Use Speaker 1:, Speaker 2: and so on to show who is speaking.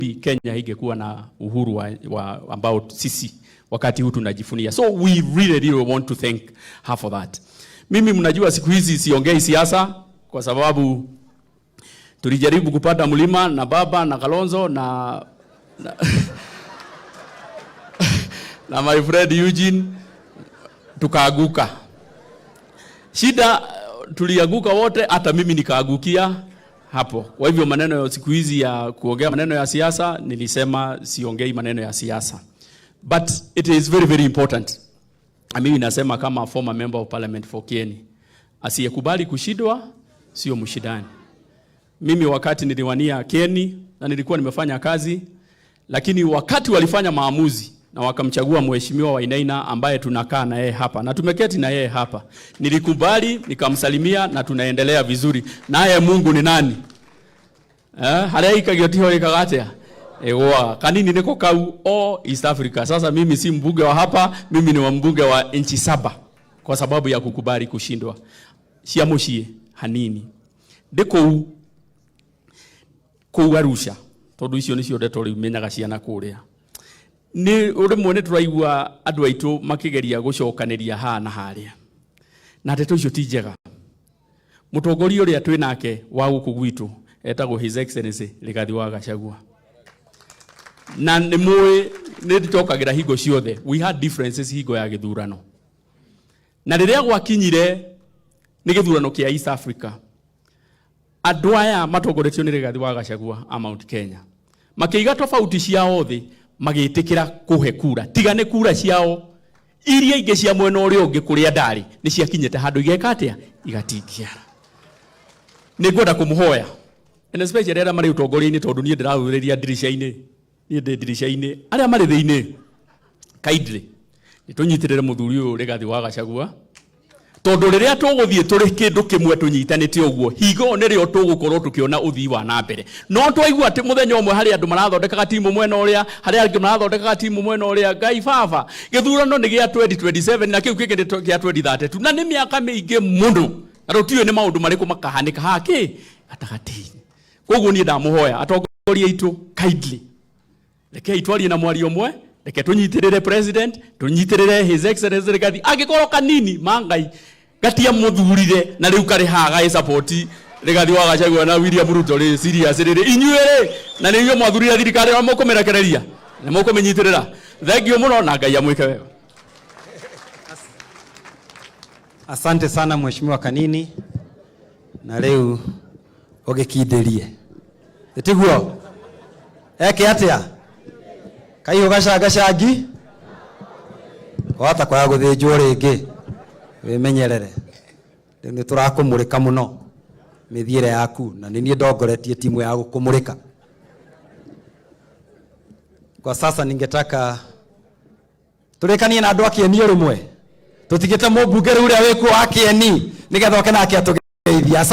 Speaker 1: Kenya ingekuwa na uhuru wa ambao sisi wakati huu tunajivunia. So we really, really want to thank her for that. Mimi mnajua siku hizi siongei siasa kwa sababu tulijaribu kupanda mlima na baba na Kalonzo na my friend Eugene, tukaaguka. Shida tulianguka wote, hata mimi nikaagukia hapo. Kwa hivyo maneno ya siku hizi ya kuongea maneno ya siasa, nilisema siongei maneno ya siasa. But it is very, very important. Na mimi nasema kama former member of parliament for Kieni, asiyekubali kushindwa sio mshindani. Mimi wakati niliwania Kieni na nilikuwa nimefanya kazi, lakini wakati walifanya maamuzi na wakamchagua Mheshimiwa Wainaina ambaye tunakaa na yeye hapa na tumeketi na yeye hapa, nilikubali nikamsalimia na tunaendelea vizuri naye. Mungu ni nani? Haria ikagio tiho ikaga atia? Ewa kanini niko kau o East Africa. Sasa mimi si mbunge wa hapa, mimi ni wa mbunge wa nchi saba kwa sababu ya kukubali kushindwa. Cia muciĩ hanini ndĩ kũu kũu Arusha, tondu icio nicio ndeto rĩu menyaga ciana kũrĩa nĩ rĩmwe nĩ tũraigua andũ aitũ makĩgeria gũcokanĩria haha na harĩa, na ndeto icio ti njega. Mũtongoria ũrĩa twĩ nake wa gũkũ gwitũ etagwo His Excellency Rigathi wa Gachagua, na nĩ mũĩ nĩ njokagĩra hingo ciothe, we had differences hingo ya gĩthurano, na rĩrĩa gwakinyire nĩ gĩthurano kĩa East Africa, andũ aya matongoretio nĩ Rigathi wa Gachagua a Mount Kenya makĩiga tofauti ciao thĩ, magĩtĩkĩra kũhe kura, tiga nĩ kura ciao iria ingĩ cia mwena ũrĩa ũngĩ kũrĩa ndarĩ nĩ ciakinyĩte handũ igeka atĩa, igatingiara. Nĩ ngwenda kũmũhoya, and especially arĩa marĩ ũtongoria-inĩ, tondũ niĩ ndĩrarũrĩria ndirica-inĩ, niĩ ndĩ ndirica-inĩ, arĩa marĩ thĩinĩ, kindly nĩ tũnyitĩrĩre mũthuri ũyũ Rigathi wa Gachagua, tondũ rĩrĩa tũgũthiĩ tũrĩ kĩndũ kĩmwe tũnyitanĩte ũguo, hingo ĩyo nĩrĩo tũgũkorwo tũkĩona ũthii wa na mbere. No twaigua atĩ mũthenya ũmwe harĩ andũ marathondekaga timu mwena ũrĩa, harĩ angĩ marathondekaga timu mwena ũrĩa, Ngai baba, gĩthurano nĩ gĩa 2027 na kĩu kĩngĩ nĩ kĩa 2032, na nĩ mĩaka mĩingĩ mũno, na tũtiũĩ nĩ maũndũ marĩkũ makahanĩka haha kĩ gatagatĩ-inĩ. Koguo niĩ ndamũhoya atongoria aitũ, kindly rekei twarie na mwario ũmwe, reke tũnyitĩrĩre president, tũnyitĩrĩre His Excellency Rigathi. Angĩkorwo kanini ma Ngai gatia mũthurire na rĩu karĩ haha gaĩ support Rigathi wa Gachagua na William Ruto rĩ, serious rĩrĩ inyuĩ rĩ, na nĩ inyuĩ mwathurire thirikari na mũkũmĩrekereria na mũkũmĩnyitĩrĩra. Thank you mũno na Ngai amwĩke wega.
Speaker 2: Asante sana, Mheshimiwa Kanini, na rĩu ũgĩkindĩrie ĩtiguo eke atĩa kaihũ gacangacangi wahota kwaga gũthĩnjwo rĩngĩ, wĩmenyerere. Rĩu nĩ tũrakũmũrĩka mũno mĩthiĩre yaku, na nĩ niĩ ndongoretie timu ya gũkũmũrĩka. Kwa sasa ningetaka tũrĩkanie na andũ a Kĩeni o rĩmwe, tũtigĩte mũmbunge rĩu ũrĩa wĩkuo wa Kĩeni nĩgetha oke nake atũgeithia.